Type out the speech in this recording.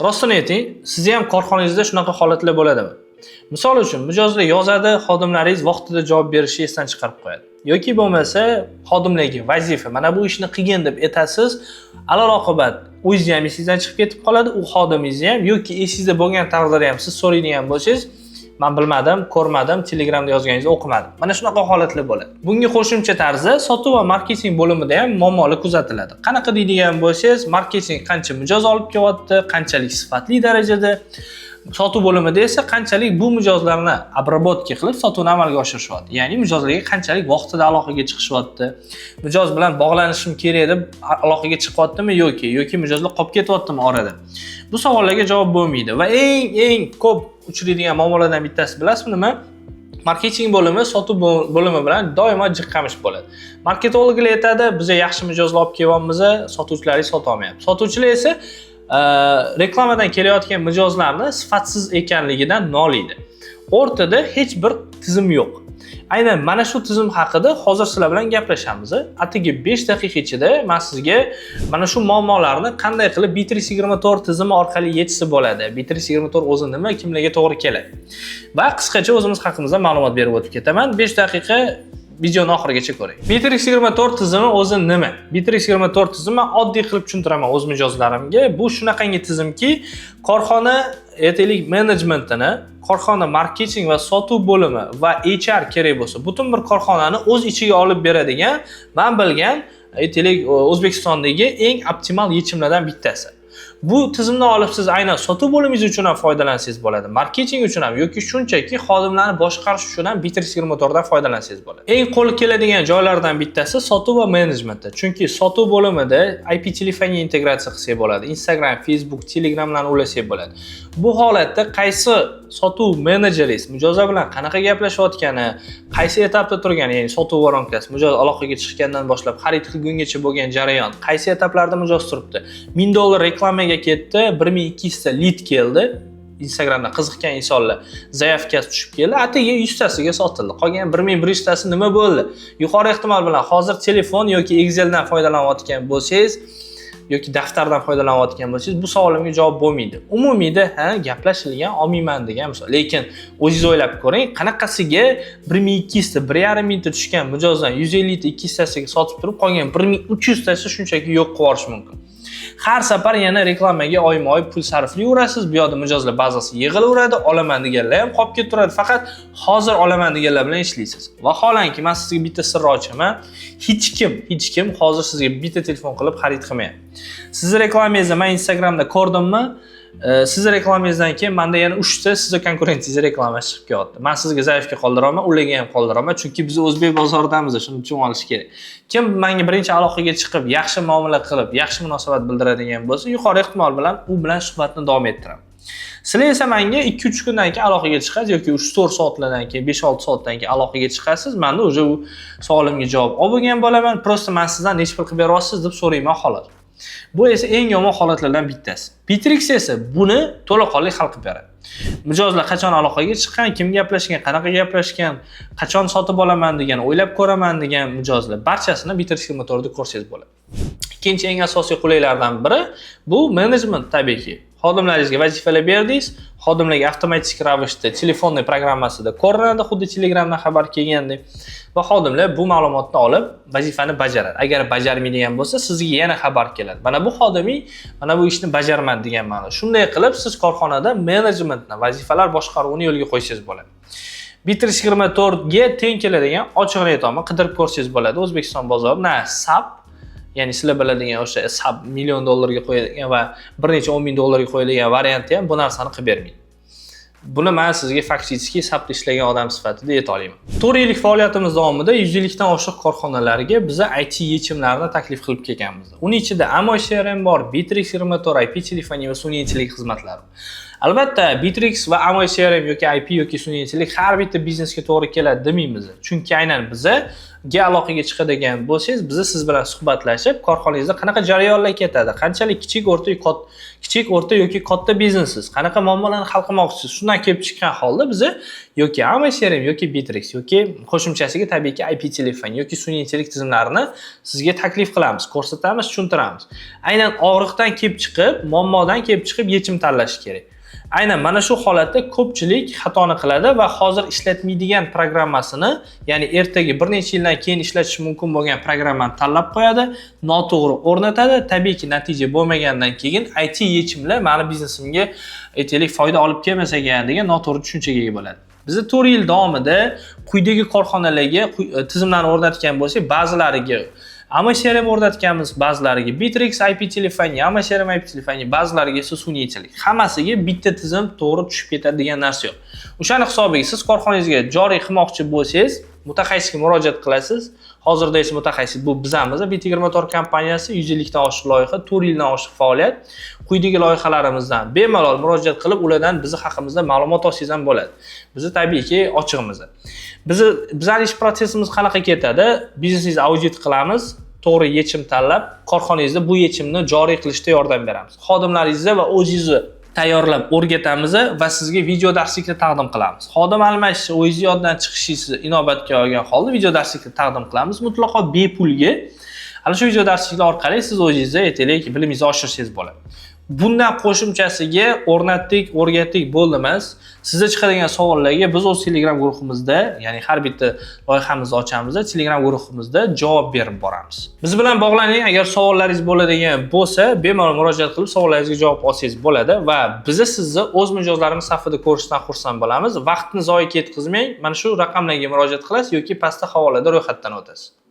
Rostini ayting, sizni ham korxonangizda shunaqa holatlar bo'ladimi? Misol uchun, mijozlar yozadi, xodimlaringiz vaqtida javob berishni esdan chiqarib qo'yadi. Yoki bo'lmasa, xodimlarga vazifa, mana bu ishni qilgin deb aytasiz, alal oqibat o'zingizni ham esingizdan chiqib ketib qoladi, u xodimingizni ham yoki esingizda bo'lgan taqdirda ham siz so'raydigan bo'lsangiz, "Men bilmadim, ko'rmadim, Telegramda yozganingizni o'qimadim." Mana shunaqa holatlar bo'ladi. Bunga qo'shimcha tarzda sotuv va marketing bo'limida ham muammolar kuzatiladi. Qanaqa deydigan bo'lsangiz, marketing qancha mijoz olib kelyapti, qanchalik sifatli darajada, sotuv bo'limida esa qanchalik bu mijozlarni обработка qilib sotuvni amalga oshirishyapti. Ya'ni mijozlarga qanchalik vaqtida aloqaga chiqishyapti. Mijoz bilan bog'lanishim kerak deb aloqaga chiqyaptimi yoki mijozlar qolib ketyaptimi orada? Bu savollarga javob bo'lmaydi va eng eng ko'p uchraydigan muammolardan bittasi bilasizmi nima? Marketing bo'limi sotuv bo'limi bilan doimo jiqqamish bo'ladi. Marketologlar aytadi, "Biza yaxshi mijozlar olib kelyapmiz, sotuvchilaringiz sota olmayapti." Sotuvchilar esa reklamadan kelayotgan mijozlarni sifatsiz ekanligidan noliydi. O'rtada hech bir tizim yo'q. Aynan mana shu tizim haqida hozir sizlar bilan gaplashamiz. Atigi 5 daqiqa ichida men sizga mana shu muammolarni qanday qilib Bitrix 24 tizimi orqali yechsa bo'ladi. Bitrix 24 o'zi nima, kimlarga to'g'ri keladi? Va qisqacha o'zimiz haqimizda ma'lumot berib o'tib ketaman. 5 daqiqa videoni oxirigacha ko'ring. Bitrix 24 tizimi o'zi nima? Bitrix 24 tizimi oddiy qilib tushuntiraman o'z mijozlarimga. Bu shunaqangi tizimki, korxona aytaylik menejmentini, korxona marketing va sotuv bo'limi va HR kerak bo'lsa, butun bir korxonani o'z ichiga olib beradigan, men bilgan, aytaylik, O'zbekistondagi eng optimal yechimlardan bittasi. Bu tizimni olib siz aynan sotuv bo'limingiz uchun ham foydalansangiz bo'ladi, marketing uchun ham yoki shunchaki xodimlarni boshqarish uchun ham Bitrix 24 dan foydalansangiz bo'ladi. Eng qo'l keladigan joylardan bittasi sotuv va menejmentda. Chunki sotuv bo'limida IP telefoniya integratsiya qilsak bo'ladi, Instagram, Facebook, Telegramlarni ulasak bo'ladi. Bu holatda qaysi sotuv menejeringiz mijozlar bilan qanaqa gaplashayotgani, qaysi etapda turgani, ya'ni sotuv воронка si, mijoz aloqaga chiqqandan boshlab xarid qilgungacha bo'lgan jarayon, qaysi etaplarda mijoz turibdi. 1000 dollar reklamaga ketdi, 1200 ta lid keldi. Instagramda qiziqqan insonlar заявка si tushib keldi, atigi 100 tasiga sotildi. Qolgan 1100 tasi nima bo'ldi? Yuqori ehtimol bilan hozir telefon yoki Exceldan foydalanayotgan bo'lsangiz yoki daftardan foydalanayotgan bo'lsangiz, bu savolimga javob bo'lmaydi. Umumiyda ha, gaplashilgan, olmayman degan misol. Lekin o'zingiz o'ylab ko'ring, qanaqasiga 1200 ta, 1,5 mingta tushgan mijozdan 150 ta, 200 tasiga sotib turib, qolgan 1300 tasi shunchaki yo'q qilib yuborish mumkin. Har safar yana reklamaga oyma-oy pul sarflayverasiz. Bu yoqda mijozlar bazasi yig'ilaveradi, olaman deganlar ham qolib ketaveradi. Faqat hozir olaman deganlar bilan ishlaysiz. Vaholanki, men sizga bitta sirni ochaman. Hech kim, hech kim hozir sizga bitta telefon qilib xarid qilmayapti. Sizni reklamangizni men Instagramda ko'rdimmi? Sizni reklamangizdan keyin menda yana 3 ta sizni konkurentingiz reklamasi chiqib kelyapti. Men sizga заявка qoldiraman, ularga ham qoldiraman, chunki biz o'zbek bozoridamiz, shuni tushunib olish kerak. Kim menga birinchi aloqaga chiqib, yaxshi muomala qilib, yaxshi munosabat bildiradigan bo'lsa, yuqori ehtimol bilan u bilan suhbatni davom ettiraman. Sizlar esa menga 2-3 kundan keyin aloqaga chiqasiz yoki 3-4 soatlardan keyin, 5-6 soatdan keyin aloqaga chiqasiz. Menda уже u savolimga javob olib bo'lgan bo'laman. Просто men sizdan necha pul qilib beryapsiz deb so'rayman xolos. Bu esa eng yomon holatlardan bittasi. Bitrix esa buni to'laqonli hal qilib beradi. Mijozlar qachon aloqaga chiqqan, kim gaplashgan, qanaqa gaplashgan, qachon sotib olaman degan, o'ylab ko'raman degan mijozlar barchasini Bitrix 24da ko'rsangiz bo'ladi. Ikkinchi eng asosiy qulaylardan biri bu menejment tabiiyki. Xodimlaringizga vazifalar berdingiz, xodimlarga avtomatik ravishda телефонный programmasida ko'rinadi, xuddi Telegramdan xabar kelgandek va xodimlar bu ma'lumotni olib vazifani bajaradi. Agar bajarmaydigan bo'lsa, sizga yana xabar keladi. Mana bu xodiming mana bu ishni bajarmadi degan ma'no. Shunday qilib siz korxonada menejmentni, vazifalar boshqaruvini yo'lga qo'ysangiz bo'ladi. Bitrix 24 ga teng keladigan, ochig'ini aytaman, qidirib ko'rsangiz bo'ladi. O'zbekiston bozorida na SAP, ya'ni sizlar biladigan o'sha SAP million dollarga qo'yadigan va bir necha o'n ming dollarga qo'yilgan varianti ham bu narsani qilib bermaydi. Buni men sizga фактически SAPda ishlagan odam sifatida ayta olaman. 4 yillik faoliyatimiz davomida 150 dan oshiq korxonalarga biza IT yechimlarini taklif qilib kelganmiz. Uni ichida Amoy CRM bor, Bitrix 24, IP telefoniya va sun'iy intellekt xizmatlari. Albatta, Bitrix va Amoy CRM yoki IP yoki sun'iy intellekt har bitta biznesga to'g'ri keladi demaymiz. Chunki aynan biza ga aloqaga chiqadigan bo'lsangiz, biz siz bilan suhbatlashib, korxonangizda qanaqa jarayonlar ketadi, qanchalik kichik, o'rta yoki katta biznessiz, qanaqa muammolarni hal qilmoqchisiz, shundan kelib chiqqan holda biza yoki amoCRM yoki Bitrix yoki qo'shimchasiga tabiiyki IP telefon yoki sun'iy intellekt tizimlarini sizga taklif qilamiz, ko'rsatamiz, tushuntiramiz. Aynan og'riqdan kelib chiqib, muammodan kelib chiqib yechim tanlash kerak. Aynan mana shu holatda ko'pchilik xatoni qiladi va hozir ishlatmaydigan programmasini, ya'ni ertaga, bir necha yildan keyin ishlatish mumkin bo'lgan programmani tanlab qo'yadi, noto'g'ri o'rnatadi. Tabiiyki, natija bo'lmagandan keyin IT yechimlar mani biznesimga, aytaylik, foyda olib kelmas ekan degan noto'g'ri tushunchaga ega bo'ladi. Biza 4 yil davomida quyidagi korxonalarga tizimlarni o'rnatgan bo'lsak, ba'zilariga amoCRM o'rnatganmiz, ba'zilariga Bitrix IP telefoniya, amoCRM IP telefoniya, ba'zilariga esa sun'iy intellekt. Hammasiga bitta tizim to'g'ri tushib ketadi degan narsa yo'q. O'shani hisobiga siz korxonangizga joriy qilmoqchi bo'lsangiz, mutaxassisga murojaat qilasiz. Hozirda esa mutaxassis bu bizamiz. BT24 kompaniyasi 150 dan oshiq loyiha, 4 yildan oshiq faoliyat. Quyidagi loyihalarimizdan bemalol murojaat qilib, ulardan bizni haqimizda ma'lumot olsangiz ham bo'ladi. Biz tabiiyki ochiqmiz. Bizning ish protsessimiz qanaqa ketadi? Biznesingizni audit qilamiz, to'g'ri yechim tanlab, korxonangizda bu yechimni joriy qilishda yordam beramiz. Xodimlaringizni va o'zingizni tayyorlab o'rgatamiz va sizga video darslikni taqdim qilamiz. Xodim almashish, o'zingizni yoddan chiqishingizni inobatga olgan holda video darslikni taqdim qilamiz, mutlaqo bepulga. Ana shu video darsliklar orqali siz o'zingizni, aytaylik, bilimingizni oshirishingiz bo'ladi. Bundan qo'shimchasiga o'rnatdik, o'rgatdik, bo'ldi emas. Sizda chiqadigan savollarga biz o'z Telegram guruhimizda, ya'ni har bitta loyihamizni ochamiz, Telegram guruhimizda javob berib boramiz. Biz bilan bog'laning, agar savollaringiz bo'ladigan bo'lsa, bemalol murojaat qilib savollaringizga javob olsangiz bo'ladi va bizni sizni o'z mijozlarimiz safida ko'rishdan xursand bo'lamiz. Vaqtni zoya ketkazmang, mana shu raqamlarga murojaat qilasiz yoki pastda havolada ro'yxatdan o'tasiz.